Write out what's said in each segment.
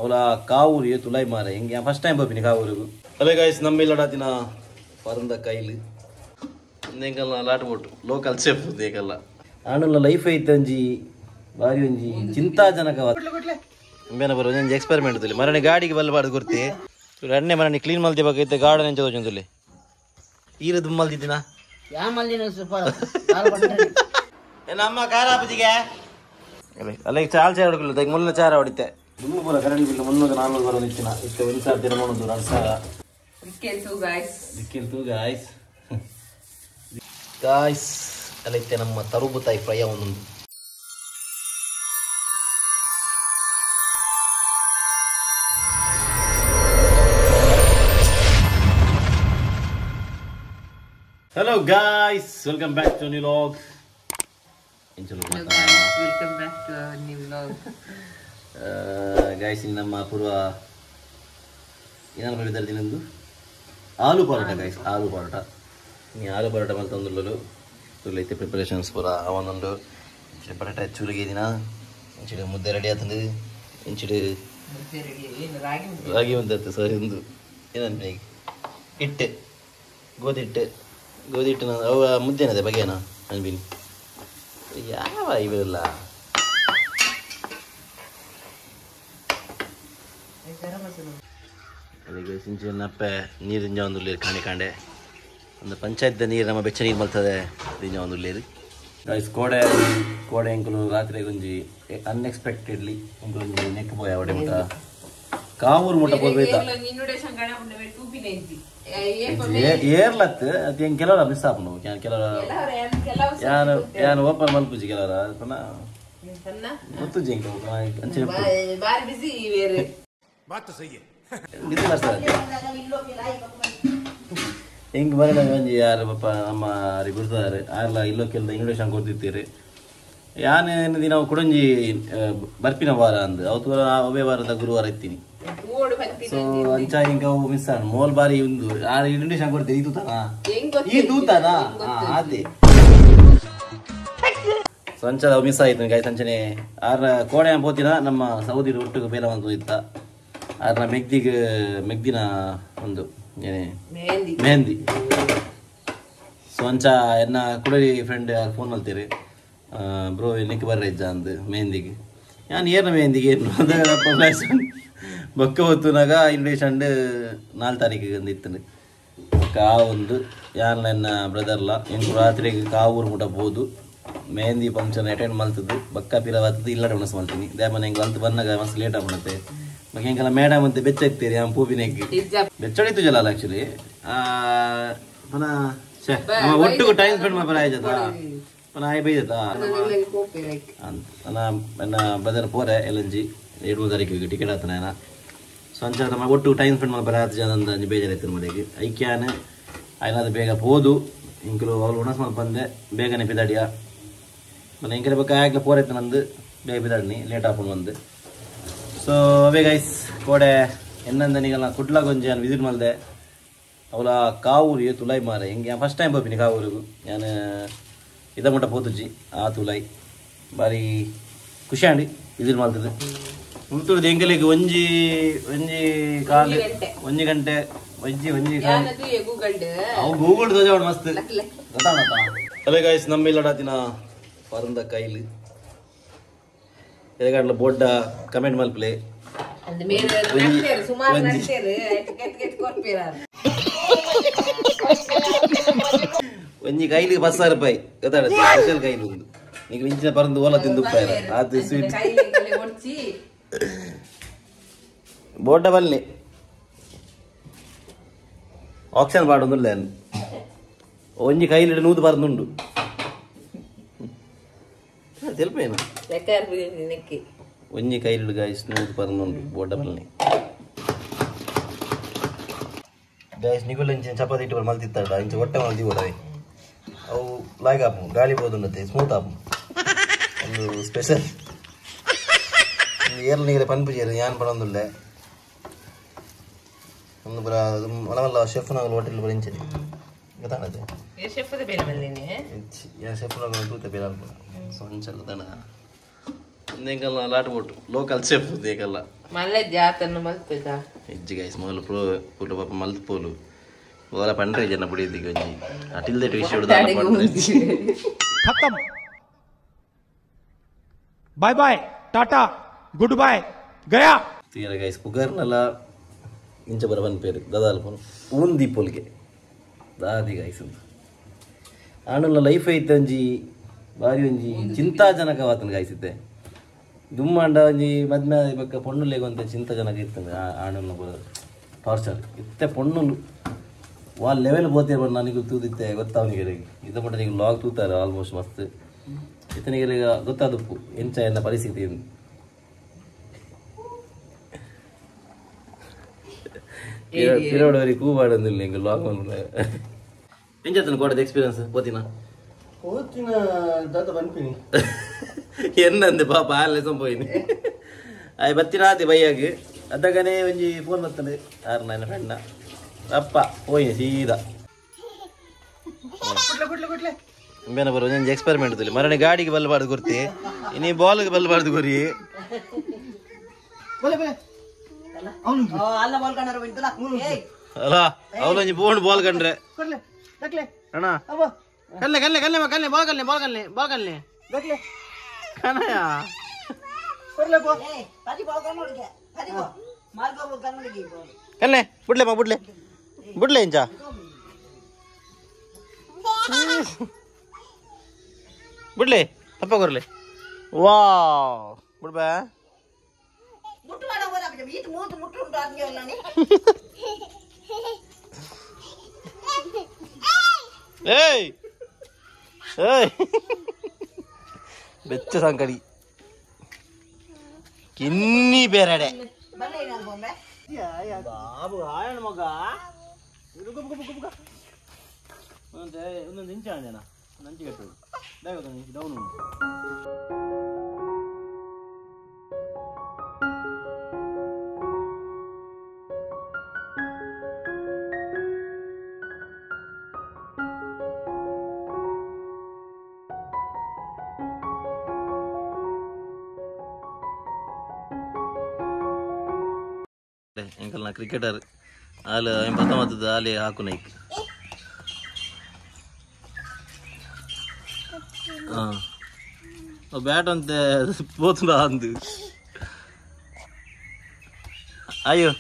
ಅವಲ ಕಾವೂರು ಏ ತುಲಾಯ್ ಮಾರೆ ಹಿಂಗೆ ಫಸ್ಟ್ ಟೈಮ್ ಹೋಗ್ತೀನಿ ಕಾವೂರಿಗೂ. ಅದೇ ಗಾಯ್ಸ್ ನಮ್ಮ ಇಲ್ಲಡಾತಿನ ಪರಂದ ಕೈಲು ಎಂಕಲ್ಲ ಲಾಟ್ ಬೋಟು ಲೋಕಲ್ ಸೇಫ್ ಎಂಕಲ್ಲ ಆಣುಲ್ಲ ಲೈಫ್ ಐತಂಜಿ ಬಾರಿ ಒಂಜಿ ಚಿಂತಾಜನಕವಾದ ಬೇನ ಬರೋ ಒಂಜಿ ಎಕ್ಸ್ಪೆರಿಮೆಂಟ್ ತುಲಿ ಮರಣಿ ಗಾಡಿಗೆ ಬಲ್ಬಾರ್ದು ಗುರ್ತಿ ಅಣ್ಣೆ ಮರಣಿ ಕ್ಲೀನ್ ಮಲ್ತಿ ಬಗ್ಗೆ ಗಾರ್ಡನ್ ಎಂಚ ತೋಚುಂದುಲಿ ಈರದು ಮಲ್ದಿದ್ದಿನ ಯಾ ಮಲ್ದಿನ ಸೂಪರ್ ನಮ್ಮ ಕಾರಾಪತಿಗೆ ಅಲ್ಲ ಈಗ ಚಾಲ್ ಚಾರ ಹೊಡ್ಕೊಳ್ಳಿ ಈಗ ಮುಲ್ಲ ಚಾರ ಹೊಡಿತೆ ದುಮ್ಮು ಪೂರ ಕರೆಂಟ್ ಬಿಲ್ 300 400 ಬರೋದು ಇತ್ತಿನ ಇತ್ತೆ 1,300 2,000 ದಿಕ್ಕೆಲ್ತು ಗಾಯ್ಸ್ ಗಾಯ್ಸ್ ಅಲ್ಲ ಇತ್ತೆ ನಮ್ಮ ತರುಬುತಾಯಿ ಫ್ರೈ ಒಂದೊಂದು. Hello guys, welcome back to new vlog. Hello guys, welcome back to our new vlog. Guys, in ನಮ್ಮ ಪೂರ್ವ ಏನಾದ್ರು ಮಾಡಿದ್ದಾರೆ ದಿನಂದು ಆಲೂ ಪರೋಟ ಗೈಸ್, ಆಲೂ ಪರೋಟ. ನೀ ಆಲೂ ಪರೋಟ ಮಲ್ತಂದುಳ್ಳಲು ತುಲೈತೆ ಪ್ರಿಪರೇಷನ್ಸ್ ಪೂರ ಅವನೊಂದು ಪರೋಟ ಚೂರಿಗೆ ದಿನ ಇಂಚಿಡು ಮುದ್ದೆ ರೆಡಿ ಆತಂದು ಇಂಚಿಡು ರಾಗಿ ಮುದ್ದೆ ಆಯ್ತು ಸರಿ ಒಂದು ಏನಂತ ಹಿಟ್ಟು ಗೋಧಿ ಹಿಟ್ಟು ಗೋಧಿ ಹಿಟ್ಟು ಅವು ಮುದ್ದೆನದೆ ಬಗೆನಾ ಅನ್ಬಿನಿ ಯಾವ ಇವೆಲ್ಲ ಅದಕ್ಕೆ ಸಿಂಚಿನಪ್ಪೆ ನೀರು ದಿಂಜ ಒಂದು ಕಾಣೆ ಕಾಂಡೆ ಒಂದು ಪಂಚಾಯತ್ ನೀರು ನಮ್ಮ ಬೆಚ್ಚ ನೀರು ಮಲ್ತದೆ ದಿಂಜ ಒಂದು ಗೈಸ್. ಕೋಡೆ ಕೋಡೆ ಎಂಕುಲು ರಾತ್ರಿ ಗುಂಜಿ ಅನ್ಎಕ್ಸ್ಪೆಕ್ಟೆಡ್ಲಿ ಒಂಜಿ ನೆಕ್ ಪೋಯ ಅವಡೆ ಮುಟ ಕಾವೂರು ಮುಟ ಪೋದ್ಬೇತ ಏರ್ಲತ್ ಅದು ಹೆಂಗೆ ಕೆಲವರ ಮಿಸ್ ಆಪುಂಡು ಕೆಲವರ ಯಾನು ಯಾನು ಓಪನ್ ಮಲ್ಪುಜಿ ಕೆಲವರ ಪುನಃ ಗೊತ್ತುಜಿ ಎಂಕ ಅಂಚಿನ ಹೆಂಗೆ ಬರೋಣ ಒಂಜಿ ಯಾರು ಪಾಪ ನಮ್ಮ ಗುರ್ತಾರೆ ಆರ್ಲ ಇಲ್ಲೋ ಕೆಲದ ಇನ್ವಿಟೇಷನ್ ಕೊಡ್ತಿರ್ತೀರಿ ಯಾನು ದಿನ ಕುಡಂಜಿ ಬರ್ಪಿನ ವಾರ ಅಂದ್ ಅವತ್ತು ಅವೇ ವಾರದ ಗುರುವಾರ ಇತ್ತೀನಿ. ಸೊ ಅಂಚ ಹಿಂಗ ಅವು ಮಿಸ್ ಆಣ ಮೋಲ್ ಬಾರಿ ಒಂದು ಆ ಇನ್ವಿಟೇಷನ್ ಕೊಡ್ತೀರಿ ಈ ತೂತಾನ ಈ ತೂತಾನ ಅದೇ. ಸೊ ಅಂಚ ಅವು ಮಿಸ್ ಆಯ್ತು ಗಾಯ್ಸ್. ಅಂಚನೆ ಆರ ಕೋಣೆ ಪೋತಿನ ನಮ್ಮ ಸೌದಿ ಒಟ್ಟಿಗೆ ಬೇರೆ ಒಂದು ಇತ್ತ ಆರ್ನ ಮೆಗ್ದಿಗೆ ಮೆಗ್ದಿನ ಒಂದು ಏನೇ ಮೆಹಂದಿ. ಸೊ ಅಂಚ ಎನ್ನ ಕುಡರಿ ಫ್ರೆಂಡ್ ಯಾರು ಫೋನ್ ಮಾಡ್ತೀರಿ ಬ್ರೋ ನಿಕ್ ಬರ್ರ ಇಜ್ಜ ಅಂದು ಮೆಹಂದಿಗೆ ನಾನು ಏನ ಮೆಹಂದಿಗೆ ಏನು ಬೊಕ್ಕ ಹೊತ್ತುನಾಗ ಇನ್ವಿಟೇಷನ್ 4 ತಾರೀಕಿಗೆ ಒಂದು ಇತ್ತು ಕಾ ಒಂದು ಯಾನ್ ನನ್ನ ಬ್ರದರ್ಲ ಎಂಟು ರಾತ್ರಿಗೆ ಕಾವೂರು ಮುಟ ಬೋದು ಮೆಹಂದಿ ಫಂಕ್ಷನ್ ಅಟೆಂಡ್ ಮಲ್ತದ್ದು ಬಕ್ಕ ಪಿರವಾತದ್ದು ಇಲ್ಲಡೆ ಉಣಸ್ ಮಲ್ತೀನಿ ದೇಮನ ಹೆಂಗೆ ಅಲ್ತು ಬಂದಾಗ ಮಸ್ತ್ ಲೇಟ್ ಆಗ್ಬಿಡುತ್ತೆ ಮತ್ತೆ ಹೆಂಗೆಲ್ಲ ಮೇಡಮ್ ಅಂತ ಬೆಚ್ಚ ಇತ್ತೀರಿ ಆ ಪೂಬಿನೆಗ್ ಬೆಚ್ಚಡಿತ್ತು ಜಲ ಅಲ್ಲ ಆ್ಯಕ್ಚುಲಿ ಪುನಃ ನಮ್ಮ ಒಟ್ಟಿಗೂ ಟೈಮ್ ಸ್ಪೆಂಡ್ ಮಾಡ್ಬಾರ ಆಯ್ತಾ ಪುನಃ ಆಯ್ ಬೈದಾ ನನ್ನ ಬ್ರದರ್ ಪೋರೆ ಎಲ್ಲಂಜಿ 7 ತಾರೀಕಿಗೆ ಟಿಕೆಟ್ ಆತನ ಸೊ ಅಂಚ ನಮ್ಮ ಒಟ್ಟು ಟೈಮ್ ಸ್ಪೆಂಡ್ ಮಾಡ್ಬಾರ ಆತು ಜನ ಅಂತ ಅಂಜಿ ಬೇಜಾರಾಯ್ತು ಮನೆಗೆ ಐಕ್ಯಾನ ಆಯ್ನಾದ ಬೇಗ ಪೋದು ಇಂಕಲು ಅವಳು ಉಣಸ್ ಮಾಡಿ ಬಂದೆ ಬೇಗನೆ ಬಿದಾಡಿಯ ಮನೆ ಎಂಕಲೆ ಬೇಕಾ ಆಗ್ಲೇ ಪೋರೈತು ನಂದು ಬೇಗ ಬಿದಾಡಿನಿ ಲೇಟ್ ಆಪುಂಡು ಬಂದು. ಸೊ ಅವೇ ಗೈಸ್ ಕೋಡೆ ಎನ್ನಂದನಿಗೆಲ್ಲ ಕುಡ್ಲ ಗೊಂಜಿ ನಾನು ವಿಸಿಟ್ ಮಲ್ದೆ ಅವಲ ಕಾವೂರು ಏ ತುಲಾಯ್ ಮಾರೆ ಹಿಂಗೆ ಫಸ್ಟ್ ಟೈಮ್ ಹೋಗ್ತೀನಿ ಕಾವೂರಿಗೂ ನಾನು ಇದ ಮುಟ್ಟ ಪೋತುಜ್ಜಿ ಆ ತುಲಾಯ್ ಬಾರಿ ಖುಷಿ ಆಂಡಿ ವಿಸಿಟ್ ಮಾಡ್ತದೆ ಉಂತುಡ್ದು ಎಂಕಲಿಗೆ ಒಂಜಿ ಒಂಜಿ ಕಾಲು ಒಂಜಿ ಗಂಟೆ ಒಂಜಿ ಒಂಜಿ ಕಾಲು ಅವು ಗೂಗಲ್ ದೋಜ ಮಸ್ತ್ ಅದೇ ಗಾಯ್ಸ್ ನಮ್ಮ ಇಲ್ಲಡಾತಿನ ಪರಂದ ಕೈಲು ಎದಗಂಡ್ಲ ಬೋಡ್ಡ ಕಮೆಂಟ್ ಮಲ್ಪಲೆ ಒಂಜಿ ಕೈಲಿ 10,000 ರೂಪಾಯಿ ಗೊತ್ತಾಡ ಸ್ಪೆಷಲ್ ಕೈಲಿ ಒಂದು ಈಗ ಇಂಚಿನ ಪರಂದು ಓಲ ತಿಂದು ಅದು ಸ್ವೀಟ್ ಬೋಡ್ಡ ಬಲ್ಲಿ ಆಪ್ಷನ್ ಪಾಡೊಂದುಲ್ಲ ಒಂಜಿ ಕೈಲಿ ನೂದು ಪರಂದುಂಡು ತೆಲ್ಪೇನು ಒಂಜಿ ಕೈಲಿ ಗಾಯ್ಸ್ ನೂದು ಪರಂದುಂಡು ಬೋಡ್ಡ ಬಲ್ಲಿ ಗಾಯ್ಸ್ ನಿಗುಲ್ ಇಂಚಿನ ಚಪಾತಿ ಇಟ್ಟು ಮಲ್ತಿತ್ತಾಡ ಇಂಚ ಹೊಟ್ಟೆ ಮಲ್ತಿ ಓಡವೆ ಅವು ಲಾಯ್ಕ್ ಆಪು ಗಾಳಿ ಬೋದುಂಡತೆ ಸ್ಮೂತ್ ಆಪು ಒಂದು ಸ್ಪೆಷಲ್ ಏರ್ಲ ನೀರೆ ಪನ್ಪು ಚೇರು ಯಾನ್ ಪಡೊಂದುಲ್ಲೆ ಒಂದು ಪುರ ಮಲಮಲ್ಲ ಶೆಫ್ನಾಗಲು ಹೋಟೆಲ್ ಪುರ ಇಂಚನೆ ಗೊತ್ತಾಣತೆ ಶೆಫ್ನಾಗಲು ತೂತೆ ಬೇರೆ ಅಲ್ಪ ಸೊ ಅಂಚಲ್ಲ ತಣ ಎಂಕಲ್ಲ ಲಾಟ್ ಬೋಟು ಲೋಕಲ್ ಚೆಫ್ ಎಂಕಲ್ಲ ಮಲ್ಲೆ ಜಾತನ್ನು ಮಲ್ಪೆದ ಇಜ್ಜಿ ಗೈಸ್ ಮೊದಲು ಪ್ರೋ ಪುಲ್ಲ ಪಾಪ ಮಲ್ಪೋಲು ಓಲ ಪಂಡ್ರೆ ಜನ ಪುಡಿದಿಗೆ ಒಂಜಿ ಅಟಿಲ್ದೆಟ್ ವಿಷಯ ಖತಮ್ bye bye tata good bye Gaya ತೀರ ಗೈಸ್ ಪುಗರ್ನಲ ಇಂಚ ಬರ ಪನ್ಪೇರು ದಾದಾಲ್ ಪೋನು ಊಂದಿ ಪೊಲ್ಗೆ ದಾದಿ ಗೈಸ್ ಆಣುಲ ಲೈಫ್ ಐತೆ ಒಂಜಿ ಬಾರಿ ಒಂಜಿ ಚಿಂತಾಜನಕವಾತನ ಗಾಯ್ಸಿದ್ದೆ ದುಮ್ಮಾಂಡ ಒಂಜಿ ಮದ್ಮೆ ಬೊಕ್ಕ ಪೊಣ್ಣುಲೆಗ್ ಒಂತೆ ಚಿಂತಾಜನಕ ಇತ್ತಂದು ಆಣುಲ್ನ ಪೂರ ಟಾರ್ಚರ್ ಇತ್ತೆ ಪೊಣ್ಣುಲು ವಾ ಲೆವೆಲ್ ಬೋತೆ ನನಗೆ ತೂದಿತ್ತೆ ಗೊತ್ತಾವನಿಗೆ ಇದ ಮಟ್ಟ ನೀವು ಲಾಗ್ ತೂತಾರೆ ಆಲ್ಮೋಸ್ಟ್ ಮಸ್ತ್ ಇತನಿಗೆ ಗೊತ್ತಾದಪ್ಪು ಎಂಚ ಎನ್ನ ಪರಿಸ್ಥಿತಿ ಪಿರೋಡವರಿಗೆ ಕೂಬಾಡೊಂದಿಲ್ಲ ಹಿಂಗೆ ಲಾಗ್ ಎಂಚ ಕೋಟದ ಎಕ್ಸ್ಪೀರಿಯನ್ಸ್ ಪೋತಿನ ಹೋತಿನ ದಾದ ಬನ್ಪಿನಿ ಎನ್ನಂದೆ ಪಾಪ ಆಲೆ ಸಂಪೋಯಿನಿ ಆಯ್ ಬತ್ತಿನಾತಿ ಬೈಯಾಗ ಅದಗನೇ ಒಂಜಿ ಫೋನ್ ಬರ್ತದೆ ಆರು ನನ್ನ ಫ್ರೆಂಡ್ನ ಅಪ್ಪ ಹೋಯಿ ಸೀದಾ ಬೇನ ಬರೋ ಒಂಜಿ ಎಕ್ಸ್ಪೆರಿಮೆಂಟ್ ತುಲಿ ಮರಣೆ ಗಾಡಿಗೆ ಬಲ್ ಬಾರ್ದು ಗುರ್ತಿ ಇನಿ ಬಾಲ್ಗೆ ಬಲ್ ಬಾರ್ದು ಗುರಿ ಅಲ್ಲ ಅವಳೊಂಜಿ ಬೋಂಡ್ ಬಾಲ್ ಕಂಡ್ರೆ ಅಣ್ಣ ಕಲ್ಲೆ ಕಲ್ಲೆ ಕಲ್ಲೆ ಕಲ್ಲೆ ಬಾಲ್ ಕಲ್ಲೆ ಬಾಲ್ ಕಲ್ಲೆ ಬಾಲ್ ಕಲ್ಲೆ ಕಣಯ್ಯ ಕಲ್ಲೆ ಬುಡ್ಲೆ ಮಾ ಬುಡ್ಲೆ ಬುಡ್ಲೆ ಇಂಚ ಬುಡ್ಲೆ ತಪ್ಪ ಕೊರ್ಲೆ ವಾ ಬುಡ್ಬಾ ಏಯ್ ಏಯ್ ಬೆಚ್ಚ ಸಂಕಡಿ ಕಿನ್ನಿ ಬೇರೆಡೆ ಬಾಬು ಆಯಣ ಮಗ ಒಂದೊಂದು ಇಂಚ ಅಂಜನ ನಂಚಿ ಕಟ್ಟು ಡೌನ್ ಉಂಟು. ಎಂಕಲ್ನ ಕ್ರಿಕೆಟರ್ ಆಲ್ ಎಂಬತ್ತೊಂಬತ್ತದ ಆಲೆ ಹಾಕು ನೈಕ್ ಹಾಂ ಬ್ಯಾಟ್ ಅಂತೆ ಪೋತುಂಡ ಅಂದು ಅಯ್ಯೋ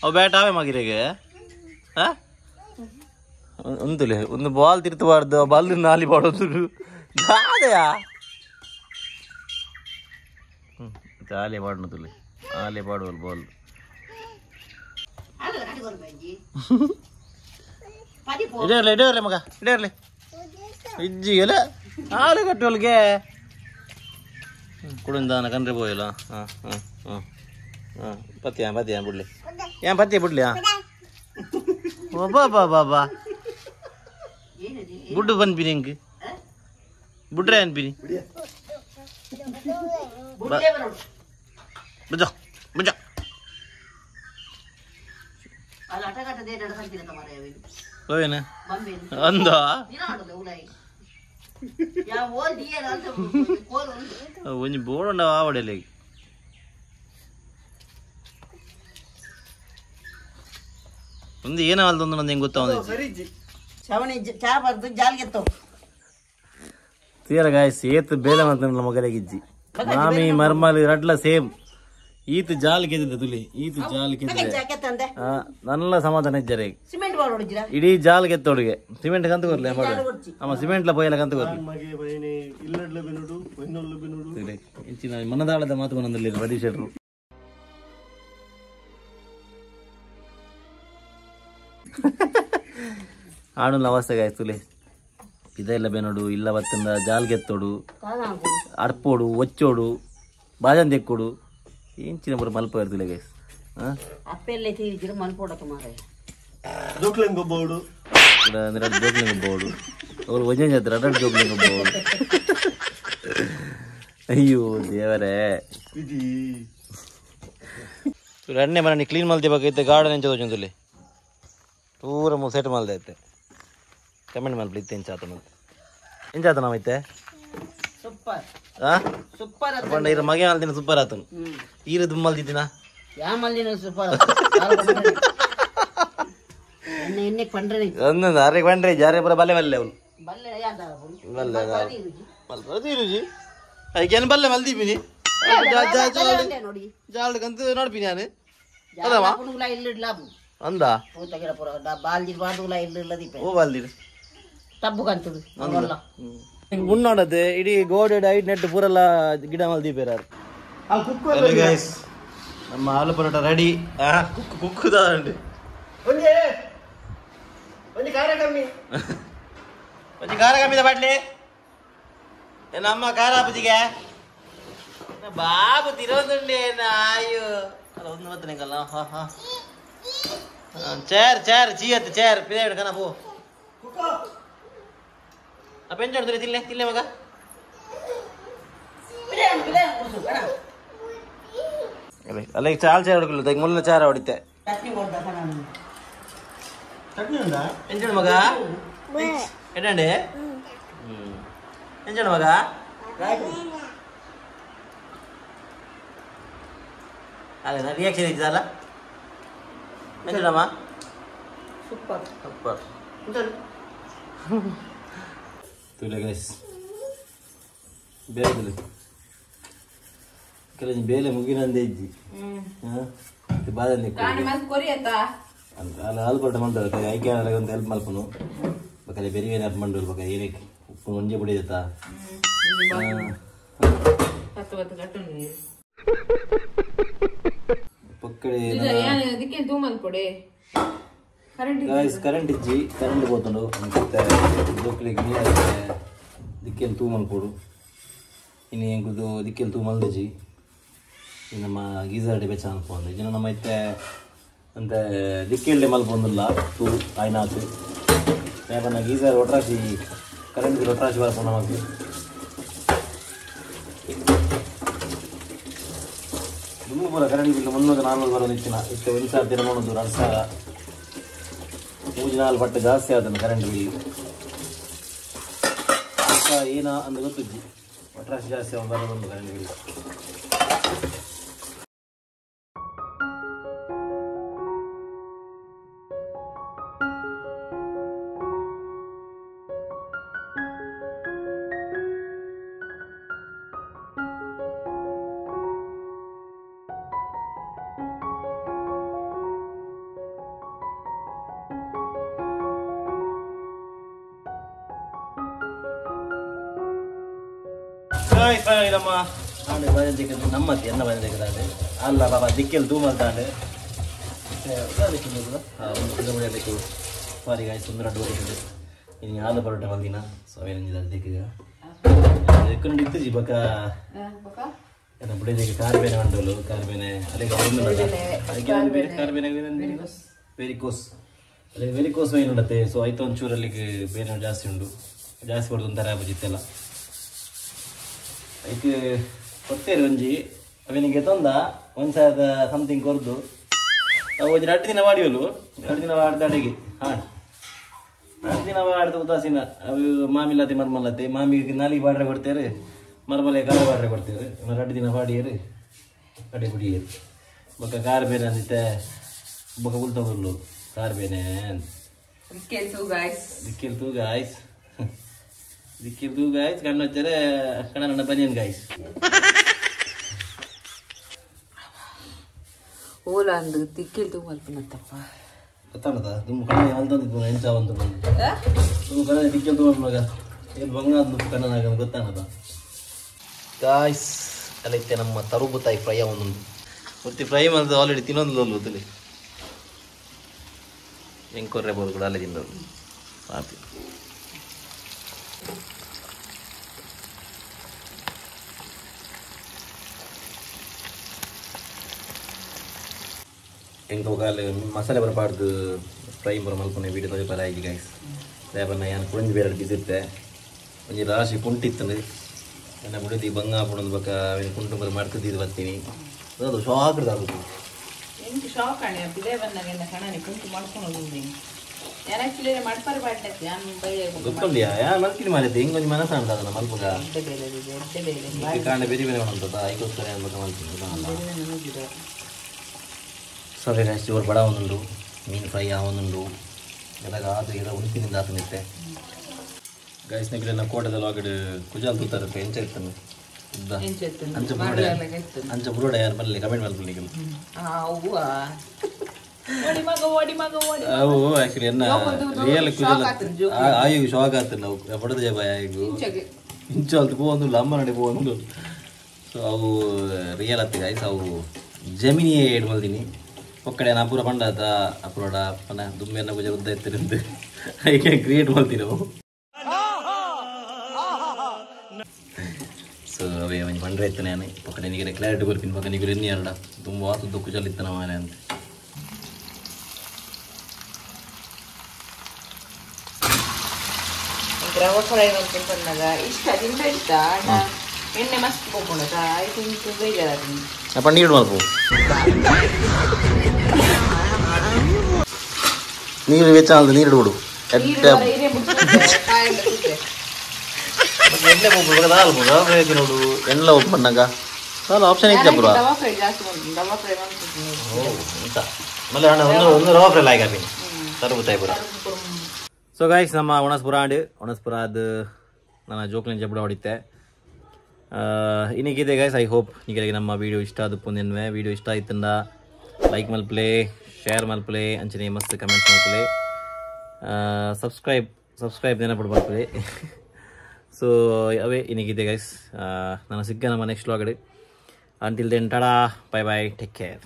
ಅವು ಬ್ಯಾಟ್ ಆವೆ ಮಗಿರೆಗೆ ಹಾಂ ಒಂದುಲೆ ಒಂದು ಬಾಲ್ ತಿರ್ತಬಾರ್ದು ಬಾಲ್ ನಾಲಿ ಬಾಡೋದು ದಾದೆಯಾ ಹ್ಞೂ ಆಲೆ ಬಾಡೋಣ ತುಲೆ ಆಲೆ ಬಾಡುವಲ್ ಬಾಲ್ ಇಡೇರ್ಲಿ ಇಡೇರ್ಲಿ ಮಗ ಇಡೇರ್ಲಿ ಇಜ್ಜಿಗೆಲ್ಲ ಹಾಲು ಕಟ್ಟುವಲ್ಗೆ ಕುಡಿಂದಾನ ಕಂಡ್ರೆ ಪೋಯಲ್ಲ. ಹಾಂ ಹಾಂ ಹಾಂ ಹಾಂ ಪತ್ತಿಯ ಪತ್ತಿಯ ಬಿಡ್ಲಿ ಏನ್ ಪತ್ತಿಯ ಬಿಡ್ಲಿ. ಹಾಂ ಬಾ ಬಾ ಬಾ ಬಾ ಗುಡ್ಡು ಬನ್ಪಿನಿ ಹಿಂಗೆ ಬುಡ್ರೆ ಅನ್ಪಿನಿ ಬುಜ ಬುಜ ಹೋವೇನ ಅಂದ ಒಂಜಿ ಬೋರ್ಡ್ ಉಂಡ ಆವಡೆಲೆ ಒಂದು ಏನಲ್ದೊಂದು ನಂದು ಹೆಂಗೆ ಗೊತ್ತಾವ ತೀರ ಗಾಯ್ಸ್ ಏತ್ ಬೇಲೆ ಮಾತನಲ್ಲ ಮಗಲಿಗಿಜ್ಜಿ ಮಾಮಿ ಮರ್ಮಲಿ ರಡ್ಲ ಸೇಮ್ ಈತ ಜಾಲ್ ಗೆದ್ದಿದ್ದೆ ತುಲಿ ಈತ ಜಾಲ್ ಗೆದ್ದಿದೆ ನನ್ನ ಸಮಾಧಾನ ಇಜ್ಜರೆ ಇಡೀ ಜಾಲ್ ಗೆತ್ತೋಡಿಗೆ ಸಿಮೆಂಟ್ ಕಂತ ಕೊರ್ಲೆ ಅಮ್ಮ ಸಿಮೆಂಟ್ ಲ ಪೋಯಲ ಕಂತ ಕೊರ್ಲೆ ಇಂಚಿನ ಮನದಾಳದ ಮಾತು ಬಂದಲ್ಲಿ ಪ್ರದೀಶ್ ಶೆಟ್ರು ಆಣುಲ ಅವಸ್ಥೆ ಗಾಯ್ಸ್ ತುಲಿ ಇದೆಲ್ಲ ಬೆನೋಡು ಇಲ್ಲ ಬತ್ತಂದ ಜಾಲ್ ಗೆತ್ತೋಡು ಅಡ್ಪೋಡು ಒಚ್ಚೋಡು ಬಾಜನ್ ತೆಕ್ಕೋಡು ಇಂಚಿನ ಪೂರ ಮಲ್ಪ ಇರ್ತದೆ ಗೈಸ್. ಅಪ್ಪೆಲ್ಲ ತೀರಿದ್ರು ಮಲ್ಪೋಡಕ ಮಾರಾಯ ಜೋಕ್ಲೆಂಗ್ ಗೊಬ್ಬೋಡು ಜೋಕ್ಲೆಂಗ್ ಗೊಬ್ಬೋಡು ಅವ್ರು ಒಂಜೊಂಜಿ ಹತ್ರ ಅಡ್ಡ ಜೋಕ್ಲೆಂಗ್ ಗೊಬ್ಬೋಡು. ಅಯ್ಯೋ ದೇವರೇ ಎಣ್ಣೆ ಮನೆ ಕ್ಲೀನ್ ಮಲ್ತಿ ಗಾರ್ಡನ್ ಎಂಚ ತೋಚುಂದುಲೆ ಪೂರ ಸೆಟ್ ಮಲ್ದೆ ಐತೆ ಕಮೆಂಟ್ ಮಲ್ಪಲಿ ಇತ್ತೆ ಎಂಚ ಆತನ ಎಂಚ ಆತನ ಐತೆ ಸೂಪರ್. ಸೂಪರ್ ಪಂಡ ಇರ ಮಗೆ ಮಲ್ದಿನ ಸೂಪರ್ ಆತನು ಈರ ದುಮ್ಮಲ್ದಿದ್ದಿನ ಯಾ ಮಲ್ದಿನ ಸೂಪರ್ ಎನ್ನೆ ಎನ್ನೆ ಪಂಡ್ರೆ ಒಂದೊಂದು ಅರೆ ಪಂಡ್ರೆ ಜಾರೆ ಪೂರ ಬಲ್ಲೆ ಬಲ್ಲೆ ಅವನು ಬಲ್ಲೆ ಯಾಂದ ಬಲ್ಲೆ ಮಲ್ಪರ ಐಕೇನು ಬಲ್ಲೆ ಮಲ್ದಿದ್ದೀನಿ ನೋಡಿ ಜಾಲ್ಡ್ಕಂತ ನೋಡ್ತೀನಿ ನಾನು ಅದಮ್ಮ ಅಂದ ಓ ಬಾಲ್ದಿರು ತಬ್ಬು ಕಂತದು ಮುನ್ನೋಡದು ಇಡೀ ಗೋಡೆ ಐಟ್ ನೆಟ್ ಪೂರೆಲ್ಲ ಗಿಡ ಮಲ್ದೀಪೇರಾರು. ಗೈಸ್ ನಮ್ಮ ಆಲೂ ಪರೋಟ ರೆಡಿ. ಕುಕ್ ಕುಕ್ಕುದಾಂడి ಒಂಜಿ ಖಾರ ಕಮ್ಮಿ ಒಂಜಿ ಖಾರ ಕಮ್ಮಿದ ಬಾಟ್ಲಿ ನಮ್ಮ ಖಾರ ಪೂಜಿಗೆ ಬಾಬು ತಿರೋದುಂಡೆ ಅಯ್ಯೋ ಅಲ್ಲ ಒಂದು ಮತ್ತೆ ಹಾ ಹಾ ಚೇರ್ ಚೇರ್ ಚೀಯತ್ತು ಚೇರ್ ಪಿದೇಡು ಕಣ ಪೋ ಆ ಪೆಂಚ್ ಹೊಡ್ತಾರೆ ತಿಲ್ಲೆ ತಿಲ್ಲೆ ಮಗ ಅಲ್ಲ ಈಗ ಚಾಲ್ ಚೇರ್ ಹೊಡ್ಕೊಳ್ಳ ಈಗ ಮುಲ್ಲ ಚಾರ ಹೊಡಿತೆ ಚಟ್ನಿ ಉಂಟಾ ಎಂಚಣ ಮಗ ಎಡಂಡೆ ಎಂಚಣ ಮಗ ಅಲ್ಲ ರಿಯಾಕ್ಷನ್ ಇದ್ದಲ್ಲ ಎಂಚಣಮ್ಮ ಸೂಪರ್ ಸೂಪರ್ ತುಲೆ ಗೈಸ್ ಬೇರೆ ಕೆಲವು ಬೇಲೆ ಮುಗಿನಂದೇ ಇಜ್ಜಿ ಬಾದೆ ಅಲ್ಲ ಹಾಲು ಪರೋಟ ಮಾಡ್ತಾರೆ ಐಕೆ ಒಂದು ಹೆಲ್ಪ್ ಮಲ್ಪನು ಬಕಲೆ ಬೇರೆ ಏನು ಮಂಡೋರು ಬಕ ಏನಕ್ಕೆ ಉಪ್ಪು ಒಂಜೆ ಪುಡಿ ಆಯ್ತಾ ಪಕ್ಕಡೆ ಗಾಯ್ಸ್ ಕರೆಂಟ್ ಇಜ್ಜಿ ಕರೆಂಟ್ పోతుండు ಜೋಕ್ಲಿಗೆ ದಿಕ್ಕೆಲ್ ತೂ ಮಲ್ಪೋಡು ಇನ್ನು ಎಂಕುದು ದಿಕ್ಕೆಲ್ ತೂ ಮಲ್ದಿಜಿ ನಮ್ಮ ಗೀಸರ್ ಬೆಚ್ಚ ಅನ್ಪೊಂದು ಇಜ್ಜಿನ ನಮ್ಮ ಇತ್ತೆ ಅಂತೆ ದಿಕ್ಕೆಲ್ಡೆ ಮಲ್ಪೊಂದಿಲ್ಲ ತೂ ಆಯ್ನಾತು ಯಾಕಂದ್ರೆ ಗೀಸರ್ ಒಟ್ರಾಶಿ ಕರೆಂಟ್ ಬಿಲ್ ಒಟ್ರಾಶಿ ಬರ್ಪುಂಡು ನಮಗೆ ದುಮ್ಮು ಪೂರ ಕರೆಂಟ್ ಬಿಲ್ 300 400 ಬರೋದು ಇತ್ತಿನ ಇತ್ತೆ 1,000 300 2,000 3 4 ಪಟ್ಟು ಜಾಸ್ತಿ ಆದನು ಕರೆಂಟ್ ಬಿಲ್ ಏನ ಅಂದ ಗೊತ್ತಿಜ್ಜಿ ಒಟ್ರಾಶಿ ಜಾಸ್ತಿ ಬರೋದುಂಟು ಕರೆಂಟ್ ಬಿಲ್. ನಮ್ಮ ನಮ್ಮತ್ತೆ ಎನ್ನ ಬಂದಿದ್ದಾನೆ ಅಲ್ಲ ಬಾಬಾ ದಿಕ್ಕೆಲ್ಲಿ ತೂಮಲ್ತಾಂಡು ಸಾರಿ ಗಾಯ್ಸ್ ಸುಂದರ ಡೋರಿದೆ ಇನ್ನು ಆಲೂ ಪರೋಟ ಮಲ್ದಿನ ಸೊ ಏನಿದೆ ದಿಕ್ಕಿಗ ದಿಕ್ಕು ಇತ್ತು ಬಕ ಬುಡಿದಿಗೆ ಕಾರ್ಬೇನೆ ಉಂಟು ಕಾರ್ಬೇನೆ ಅದೇ ಕಾರ್ಬೇನೆ ವೆರಿಕೋಸ್ ಅದೇ ವೆರಿಕೋಸ್ ವೈನ್ ಉಂಡತ್ತೆ. ಸೊ ಆಯ್ತು ಒಂಚೂರು ಅಲ್ಲಿಗೆ ಬೇರೆ ಜಾಸ್ತಿ ಉಂಟು ಜಾಸ್ತಿ ಹೊಡೆದು ಒಂಥರ ಆಪುಜಿತ್ತೆಲ್ಲ ಐಕ್ ಕೊತ್ತೇರು ಒಂಜಿ ಅವನಿಗೆ ತೊಂದ 1,000 ಸಮಥಿಂಗ್ ಕೊರ್ದು ಅವು ಒಂಜಿ 2 ದಿನ ಮಾಡಿಯಲು 2 ದಿನ ಮಾಡಿದ ಅಡಿಗೆ ಹಾಂ 2 ದಿನ ಮಾಡಿದ ಉದಾಸೀನ ಅವು ಮಾಮಿಲ್ಲತೆ ಮರ್ಮಲ್ಲತೆ ಮಾಮಿಗೆ ನಾಲಿಗೆ ಬಾಡ್ರೆ ಕೊಡ್ತೇವೆ ಮರ್ಮಲೆ ಕಾರ ಬಾಡ್ರೆ ಕೊಡ್ತೇವೆ 2 ದಿನ ಮಾಡಿಯರು ಅಡಿ ಕುಡಿಯರು ಬೊಕ್ಕ ಕಾರ್ ಬೇರೆ ಅಂದಿತ್ತೆ ಬೊಕ್ಕ ಉಲ್ತೊಂದುಲ್ಲು ಕಾರ್ ಬೇನೆ ದಿಕ್ಕೆಲ್ ತೂ ಗಾಯ್ಸ್ ದಿಕ್ಕಿಲ್ ತೂ ಗಾಯ್ಸ್ ಕಣ್ಣು ಹಚ್ಚಾರೆ ಕಣ್ಣ ನನ್ನ ಬನಿಯನ್ ಗಾಯ್ಸ್ ಓಲ ಅಂದು ದಿಕ್ಕಿಲ್ ತೂ ಮಲ್ಪನತ್ತಪ್ಪ ಗೊತ್ತಾಣದ ದುಮ್ಮು ಕಣ್ಣ ಮಲ್ತೊಂದಿತ್ತು ಎಂಚ ಬಂತು ದುಮ್ಮು ಕಣ್ಣ ದಿಕ್ಕಿಲ್ ತೂ ಮಲ್ಪನಾಗ ಏನು ಬಂಗ ಅಂದು ಕಣ್ಣನಾಗ ಗೊತ್ತಾಣದ ಗಾಯ್ಸ್ ಅಲ್ಲೈತೆ ನಮ್ಮ ತರುಬುತಾಯಿ ಫ್ರೈ ಒಂದೊಂದು ಮತ್ತೆ ಫ್ರೈ ಮಾಡಿದ ಆಲ್ರೆಡಿ ತಿನ್ನೊಂದು ಗೊತ್ತಿಲ್ಲ ಹೆಂಗೆ ಕೊರ್ರೆ ಬೋದು ಕೂಡ ಅಲ್ಲೇ ತಿನ್ನೋದು ಪಾಪಿ. ಎಂಕ ಮಸಾಲೆ ಬರಪಾಡ್ದು ಫ್ರೈ ಬರ ಮಲ್ಪನೆ ವೀಡಿಯೋ ತೋಜಿ ಆಗಿ ಗೈಸ್ ಲೇಬನ್ನ ಯಾನ್ ಕುಂಜಿ ಬೇರೆ ಬಿಸಿತ್ತೆ ಒಂಜಿ ರಾಶಿ ಕುಂಟಿತ್ತಂದು ಎನ್ನ ಬುಡದಿ ಬಂಗ ಪುಣಂದು ಬಕ್ಕ ಅವೇನು ಕುಂಟು ಬರ ಮಾಡ್ತಿದ್ದು ಬರ್ತೀನಿ ಅದು ಶಾಕ್ ಆಗುತ್ತೆ ಎಂಕ್ ಶಾಕ್ ಅಣೆ ಬಿದೆ ಬಂದಾಗ ಎನ್ನ ಕಣನೆ ಕುಂಟು ಮಾಡ್ಕೊಂಡು ಹೋಗಿ. ಯಾನ್ ಆಕ್ಚುಲಿ ಮಡ್ಪರ ಪಾಡ್ಲಕ್ಕೆ ಯಾನ್ ಬೈಯ ಗೊತ್ತುಂಡಿಯಾ ಯಾ ಮಲ್ಕಿನಿ ಮಾರೈತೆ ಹಿಂಗೊಂಜಿ ಮನಸ್ಸು ಅಂಟದಲ್ಲ ಮಲ್ಪುಗ ಎಡ್ಡೆ ಬೇಲೆ ಎಡ್ಡೆ ಬೇಲೆ ಕಾಂಡ ಬೇರೆ ಬೇರೆ ಉಂಟದ ಐಕೋಸ್ಕರ ಅನ್ಬೇಕು ಮಲ್ತೀನಿ. ಸರಿ ಗೈಸ್ ಜೋರು ಬಡ ಒಂದುಂಡು ಮೀನು ಫ್ರೈ ಆವೊಂದುಂಡು ಎದಾಗ ಆದು ಎದ ಉಂಪಿನಿಂದ ಆತನಿತ್ತೆ ಗೈಸ್ ನಿಗಲೆಲ್ಲ ಕೋಟದಲ್ಲಿ ಒಳಗಡೆ ಕುಜಾಲ್ ತೂತಾರೆ ಎಂಚ ಇರ್ತಾನೆ ಅಂಚ ಬುರುಡೆ ಅಂಚ ಬುರುಡೆ ಯಾರು ಬರಲಿ ಕಮೆಂಟ್ ಮಲ್ಪಲಿ ಅವು ಆಕ್ಚುಲಿ ಎನ್ನ ರಿಯಲ್ ಕುಜಾಲ್ ಆಯು ಶಾಕ್ ಆತು ನಾವು ಪಡೆದ ಜಯ ಬಾಯ್ ಆಯು ಇಂಚು ಅಲ್ತು ಪೋವೊಂದುಲ್ಲ ಅಮ್ಮ ನಡೆ ಪೋವೊಂದು. ಸೊ ಅವು ರಿಯಲ್ ಆತು ಗೈಸ್ ಅವು ಜಮಿನಿಯೇ ಏಡ್ ಮಲ್ದಿನಿ ಒಕ್ಕಡೆ ನಾ ಪೂರ ಪಂಡಾತ ಅಪುರೋಡ ಪನ ದುಮ್ಮೆನ್ನ ಪೂಜೆ ಉದ್ದ ಇತ್ತಿರಂದು ಐಕೆ ಕ್ರಿಯೇಟ್ ಮಾಡ್ತೀರೋ. ಸೊ ಅವೇ ಒಂಜಿ ಪಂಡ್ರೆ ಇತ್ತನೆ ನಾನು ಪಕ್ಕಡೆ ನಿಗರೆ ಕ್ಲಾರಿಟಿ ಕೊರ್ಪಿನ ಪಕ್ಕ ನಿಗರೆ ಎನ್ನಿ ಅರಡ ತುಂಬ ವಾತದ್ದು ಕುಜಲ್ ಇತ್ತನ ಮಾರೆ ಅಂತ. ರವೆ ಫ್ರೈ ಮಾಡ್ಕೊಂಡು ಬಂದಾಗ ಇಷ್ಟ ತಿಂದ ಇಷ್ಟ ಎಣ್ಣೆ ಮಸ್ತ್ ಪೋಪುಂಡತ ಆಯ್ತು ಇಂಚು ಬೇಜಾರಾಗ್ತದೆ. ಅಪ್ಪ ನೀರು ಮಲ್ಪು ನೀರು ವೆಚ್ಚ ನೀರು ಬಿಡು ಎಡ್ಡೆ ಎಣ್ಣೆ ಪೋಪುಂಡು ದಾಲ್ ರವೆ ಫ್ರೈ ನೋಡು ಎಣ್ಣೆ ಒಪ್ಪಣ್ಣಗ ದಾಲ್ ಆಪ್ಷನ್ ಇತ್ತು ಪುರ ರವೆ ಫ್ರೈ ಜಾಸ್ತಿ ಮಾಡ್ತೀನಿ ರವೆ ಫ್ರೈ ಮಾಡ್ತೀನಿ. ಓ ಅಂತ ಮಲ್ಲ ಅಣ್ಣ ಒಂದು ಒಂದು ರವೆ ಫ್ರೈ ಲಾಯ್ಕ ಹಾಪಿನಿ ತರಬುತ್ತಾಯಿ ಪುರ. ಸೊ ಗೈಸ್ ನಮ್ಮ ಒಣಸ್ಪುರ ಆಂಡ್ ಒಣಸ್ಪುರ ಅದು ನನ್ನ ಜೋಕ್ಲಿನ ಜಬಡ ಹೊಡಿತೆ ಇನ್ನಿಗಿದೆ guys. I hope ನಿಮಗೆ ನಮ್ಮ ವೀಡಿಯೋ ಇಷ್ಟ ಆದ ಪುಂದೆನ್ವೆ ವೀಡಿಯೋ ಇಷ್ಟ ಆಯ್ತಂದ ಲೈಕ್ ಮಲ್ಪ್ಲೆ ಶೇರ್ ಮಲ್ಪ್ಲೆ ಅಂಚನೆ ಮಸ್ತ್ ಕಮೆಂಟ್ಸ್ ಮಲ್ಪ್ಲೆ ಸಬ್ಸ್ಕ್ರೈಬ್ ಸಬ್ಸ್ಕ್ರೈಬ್ ನೆನಪು ಮಲ್ಪ್ಲೆ. ಸೊ ಅವೇ ಇನ್ನಿಗಿದೆ ಗೈಸ್. ನಾನು ಸಿಕ್ಕ ನಮ್ಮ next ವ್ಲಾಗಡೆ. Until then tata bye bye take care.